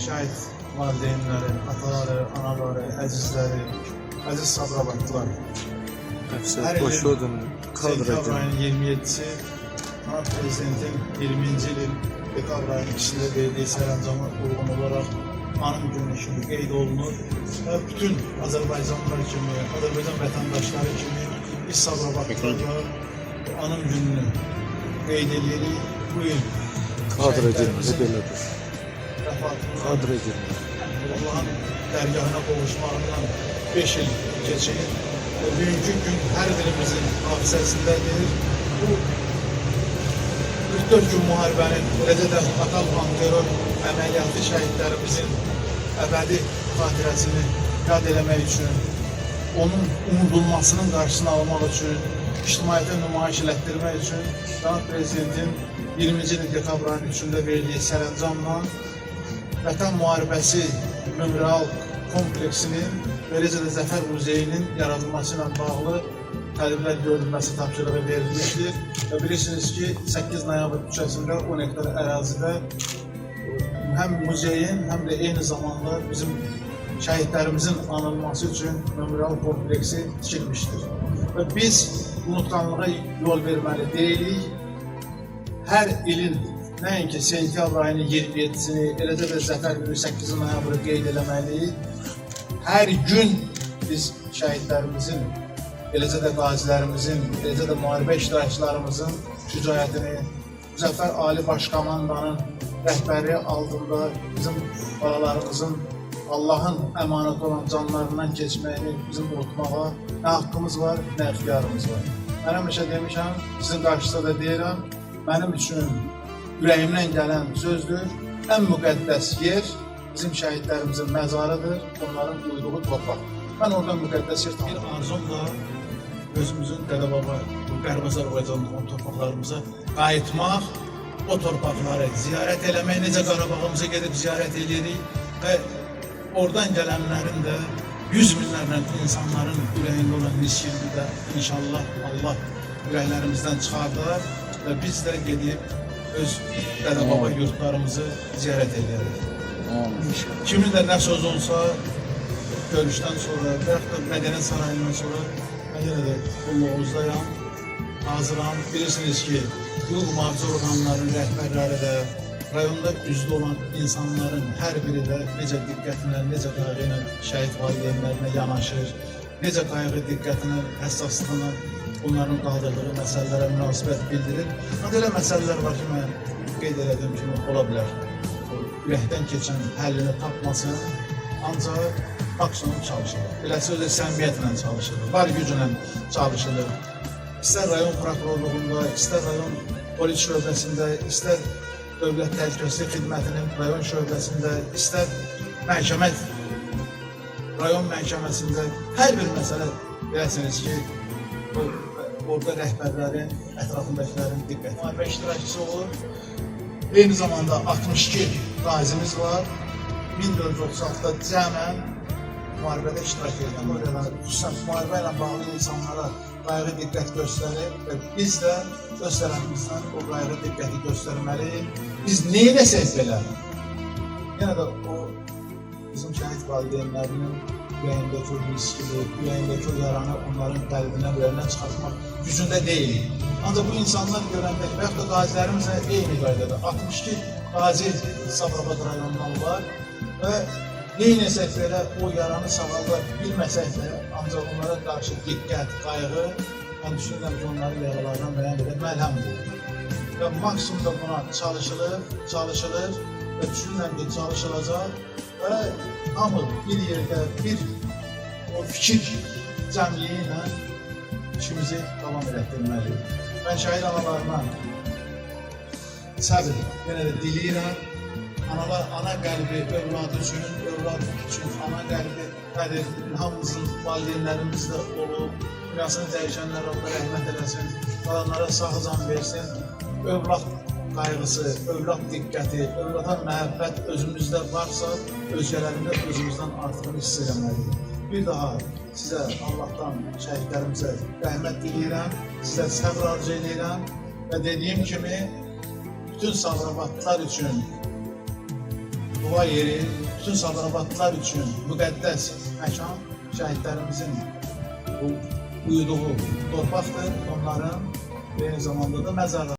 şəhid valideynləri, ataları, anaları, əzizləri, əziz Sabirabadlılar. Hər ilin Boşudun kadra Sentyabr girmə. ayının 27-si Cənab Prezidentin 20-ci ilin dekabr ayının 2-sində verdiyi sərəncama uyğun olaraq anım günü kimi qeyd olunur. Və bütün Azərbaycanlılar kimi, Azərbaycan vətəndaşları kimi biz Sabirabadlılar da bu anım gününü qeyd edirik. Bu il Kadra girmə şəhidlərimizin belədir. vəfatından Kadra girmə. Allahın dərgahına qovuşmağından 5 il keçir və bugünkü gün hər birimizin hafizəsindədir. Bu 44 gün müharibənin, eləcə də total antiterror əməliyyatı şəhidlərimizin əbədi xatirəsini yad eləmək üçün, onun unudulmasının qarşısını almaq üçün, ictimaiyyətə nümayiş elətdirmək üçün Cənab Prezidentin 20-ci ilin dekabr ayının 3-ündə verdiyi sərəncamla Vətən Müharibəsi Memorial kompleksinin və eləcə də Zəfər Muzeyinin yaradılması ilə bağlı tədbirlər görülməsi tapşırığı verilmişdir. Və bilirsiniz ki, 8 noyabr küçəsində 10 hektar ərazidə həm muzeyin, həm də eyni zamanda bizim şəhidlərimizin anılması üçün memorial kompleksi tikilmişdir. Və biz unutqanlığa yol verməli deyilik. Hər ilin nəinki sentyabr ayının 27-sini, eləcə də Zəfər günü 8 noyabrı qeyd eləməliyik. Hər gün biz şəhidlərimizin, eləcə də qazilərimizin, eləcə də müharibə iştirakçılarımızın şücaətini, Müzəffər Ali Baş Komandanın rəhbərliyi altında bizim balalarımızın Allahın əmanəti olan canlarından keçməyini bizim unutmağa nə haqqımız var, nə ixtiyarımız var. Mən həmişə demişəm, sizin qarşınızda da deyirəm, mənim üçün ürəyimdən gələn sözdür. Ən müqəddəs yer bizim şəhidlərimizin məzarıdır, onların uyduğu torpaq. Mən oradan müqəddəs yer tanıyıram. Bir arzum da özümüzün dədə-baba, bu Qərbi Azərbaycanda olan torpaqlarımıza qayıtmaq, o torpaqları ziyarət eləmək, necə Qarabağımıza gedib ziyarət eləyirik və oradan gələnlərin də yüz minlərlə insanların ürəyində olan miskini də inşallah Allah ürəklərimizdən çıxardar və biz də gedib öz dədə-baba yurtlarımızı ziyarət edərik. Kimin də nə söz olsa görüşdən sonra və yaxud da Mədəniyyət Sarayından sonra mən yenə də qulluğunuzdayam, hazıram. Bilirsiniz ki, hüquq mühafizə orqanlarının rəhbərləri də, rayonda üzvü olan insanların hər biri də necə diqqətlə, necə qayğı ilə şəhid valideynlərinə yanaşır, necə qayğı, diqqətlə, həssaslıqla onların qaldırdığı məsələlərə münasibət bildirir. Ancaq elə məsələlər var ki, mən qeyd elədiyim kimi ola bilər. O ürəkdən keçən həllini tapmasın, ancaq maksimum çalışılır. Beləsi özü səmimiyyətlə çalışılır, var güclə çalışılır. İstər rayon prokurorluğunda, istər rayon polis şöbəsində, istər Dövlət Təhlükəsizlik Xidmətinin rayon şöbəsində, istər məhkəmə, rayon məhkəməsində hər bir məsələ biləsiniz ki, orada rəhbərlərin, ətrafındakıların diqqəti. Müharibə iştirakçısı olur. Eyni zamanda 62 qazimiz var. 1436-da cəmən müharibədə iştirak edən, xüsusən müharibə ilə bağlı insanlara qayğı diqqət göstərir və biz də öz tərəfimizdən o qayğı diqqəti göstərməliyik. Biz nə eləsək belə, yenə də o bizim şəhid valideynlərinin ürəyindəki o miskili, ürəyindəki o yaranı onların qəlbindən, ürəyindən çıxartmaq gücündə deyilik. Ancaq bu insanlar görəndə və yaxud da qazilərimiz də eyni qaydada 62 qazi Sabirabad rayonundan var və nə belə o yaranı sağalda bilməsək də, ancaq onlara qarşı diqqət, qayğı, mən düşünürəm ki, onların yaralarına müəyyən qədər məlhəm olur. Və maksimum da buna çalışılır, çalışılır və düşünürəm ki, çalışılacaq və hamı bir yerdə bir o fikir cəmliyi ilə işimizi davam elətdirməliyik. Mən şəhid analarına səbir yenə də diləyirəm. Analar, ana qəlbi övladı üçün, övlad üçün ana qəlbi nədir? Hamımızın valideynlərimiz də olub. Dünyasını dəyişənlər Allah rəhmət eləsin, qalanlara sağ can versin. Övlad qayğısı, övlad diqqəti, övlada məhəbbət özümüzdə varsa, özgələrində özümüzdən artığını hiss eləməliyik. Bir daha sizə Allahdan, şəhidlərimizə rəhmət diləyirəm, sizə səbr arzu edirəm və dediyim kimi bütün Sabirabadlılar üçün dua yeri, bütün Sabirabadlılar üçün müqəddəs məkan şəhidlərimizin bu uyuduğu torpaqdır. Onların eyni zamanda da məzarı.